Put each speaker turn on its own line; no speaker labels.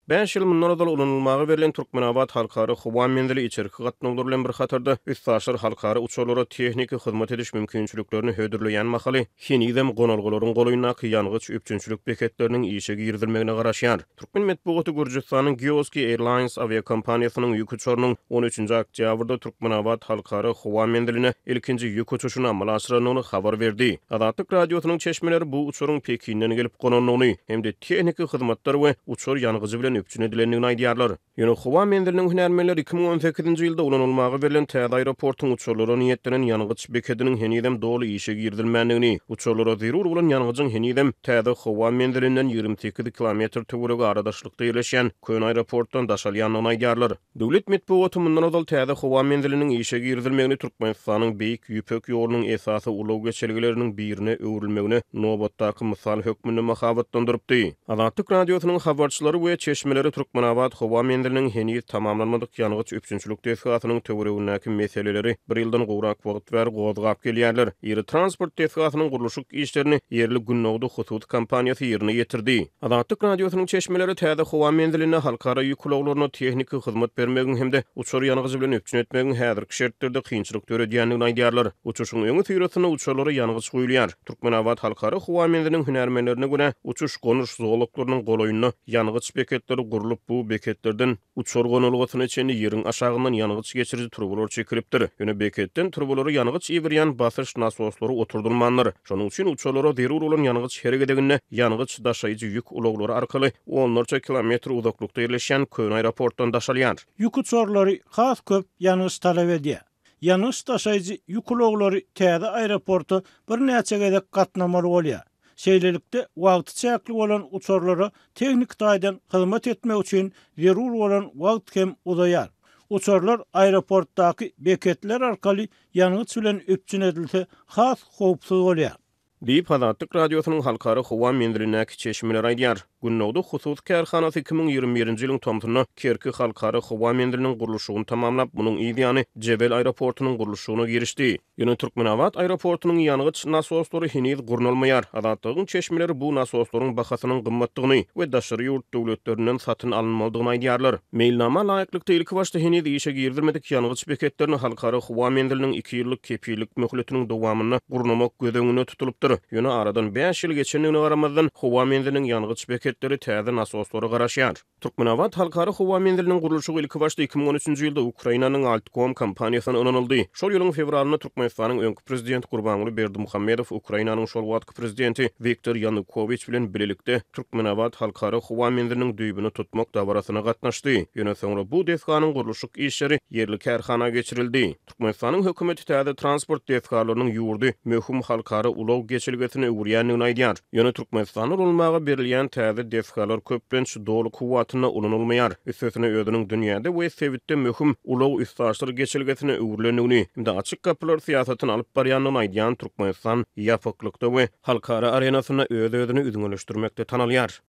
Bäş ýyl mundan ozal ulanylmaga berlen Türkmenabat Halkara howa menzili içerki gatnawlar bilen bir hatarda, üstaşyr halkara uçarlara tehniki hyzmat ediş mümkinçiliklerini hödürleýän mahaly, henizem gonalgalaryň golaýyndaky ýangyç üpjünçilik beketleriniň işe girizilmegine garaşýar. Türkmen metbugaty Gürjüstanyň Geoski Airlines awiakompaniýasynyň ýük uçarynyň on üçünji oktýabrda Türkmenabat Halkara howa menziline ilkinji ýük uçuşyny amala aşyrandygyny habar berdi. Azatlyk Radiosynyň çeşmeleri bu uçaryň Pekinden gelip gonandygyny hem-de tehniki hyzmatlar we uçar ýangyjy bilen üpjün edilendigini aýdýarlar. Ýöne howa menziliniň hünärmenleri 2018-nji ýylda ulanylmaga berlen täze aeroportuň uçarlara niýetlenen ýangyç bekediniň henizem doly işe girizilmändigini, uçarlara zerur bolan ýangyjyň henizem täze howa menzilinden 28 kilometr töweregi aradaşlykda ýerleşýän köne aeroportdan daşalýandygyny aýdýarlar. Döwlet metbugaty mundan ozal täze howa menziliniň işe girizilmegini Türkmenistanyň Beýik Ýüpek ýolunyň esasy ulag geçelgeleriniň birine öwrülmegine nobatdaky mysal hökmünde mahabatlandyrypdy. Azatlyk Radiosynyň habarçylary we çeşmeleri Türkmenabat howa menziliniň heniz tamamlanmadyk ýangyç üpjünçilik desgasynyň töweregindäki meseleleri bir ýyldan gowrak wagt bäri gozgap gelýärler. Iri transport desgasynyň gurluşyk işlerini ýerli Gündogdy hususy kompaniýasy ýerine ýetirdi. Azatlyk Radiosynyň çeşmeleri täze howa menzilinde halkara ýük ulaglaryna tehniki hyzmat bermegiň hem-de uçar ýangyjy bilen üpjün etmegiň häzirki şertlerde kynçylyk döredýändigini aýdýarlar. Uçuşyň öňüsyrasynda uçarlara ýangyç guýulýar. Türkmenabat Halkara howa menziliniň hünärmenlerine görä, uçuş-gonuş zolaklarynyň golaýynda ýangyç beketleri gurlup, bu beketlerden uçar gonalgasyna çenli ýeriň aşagyndan ýangyç geçiriji turbalar çekilipdir. Ýöne beketden turbalara ýangyç iberýän basyş nasoslary oturdylmandyr. Şonuň üçin uçarlara zerur bolan ýangyç her gezeginde ýangyç daşaýjy ýük ulaglary arkaly onlarça kilometr uzaklykda ýerleşýän köne aeroportdan daşalýar.
Ýük uçarlary has köp ýangyç talap edýär. Ýangyç daşaýjy ýük ulaglary täze aeroporta birnäçe gezek gatnamaly bolýar. Şeýlelikde, wagty çäkli bolan uçarlara tehniki taýdan hyzmat etmek üçin zerur bolan wagt hem uzaýar. Uçarlar aeroportdaky beketler arkaly ýangyç bilen üpjün edilse has howpsuz bolýar.
Diýip, Azatlyk Radiosynyň Halkara howa menzilindäki çeşmeleri aýdýar. Gündogdy hususy kärhanasy 2021-nji ýylyň tomsunda Kerki halkara howa menziliniň gurluşygyny tamamlap, munuň yz ýany Jebel aeroportunyň gurluşygyna girişdi. Ýöne Türkmenabat aeroportunyň ýangyç nasoslary heniz gurnalmaýar. Azatlygyň çeşmeleri bu nasoslaryň bahasynyň gymmatdygyny we daşary ýurt döwletlerinden satyn alynmalydygyny aýdýarlar. Meýilnama laýyklykda, ilkibaşda heniz işe girizilmedik ýangyç beketlerini Halkara howa menziliniň iki ýyllyk kepillik möhletiniň dowamynda gurnamak göz öňünde tutulypdyr. Ýöne aradan bäş ýyl geçendigine garamazdan, howa menziliniň ýangyç beketleri täze nasoslara garaşýar. Türkmenabat Halkara howa menziliniň gurluşygy ilkibaşda 2013-nji ýylda Ukrainanyň Altkom kompaniýasyna ynanyldy. Şol ýylyň fewralynda Türkmenistanyň öňki Prezidenti Gurbanguly Berdimuhamedow Ukrainanyň şol wagtky Prezidenti Wiktor Ýanukowiç bilen bilelikde Türkmenabat Halkara howa menziliniň düýbüni tutmak dabarasyna gatnaşdy. Ýöne soňra bu desganyň gurluşyk işleri ýerli kärhana geçirildi. Türkmenistanyň hökümeti täze transport desgalarynyň ýurdy möhüm halkara ulag geçelgesine öwürýändigini aýdýar. Ýöne Türkmenistanda ulanylmaga berilýän täze desgalar köplenç doly kuwwatynda ulanylmaýar. Üstesine özüniň dünýäde we sebitde möhüm ulag-üstaşyr geçelgesine öwrülendigini hem-de açyk gapylar syýasatyny alyp barýandygyny aýdýan Türkmenistan ýapyklykda we halkara arenasynda öz-özüni üzňeleşdirmekde tanalýar.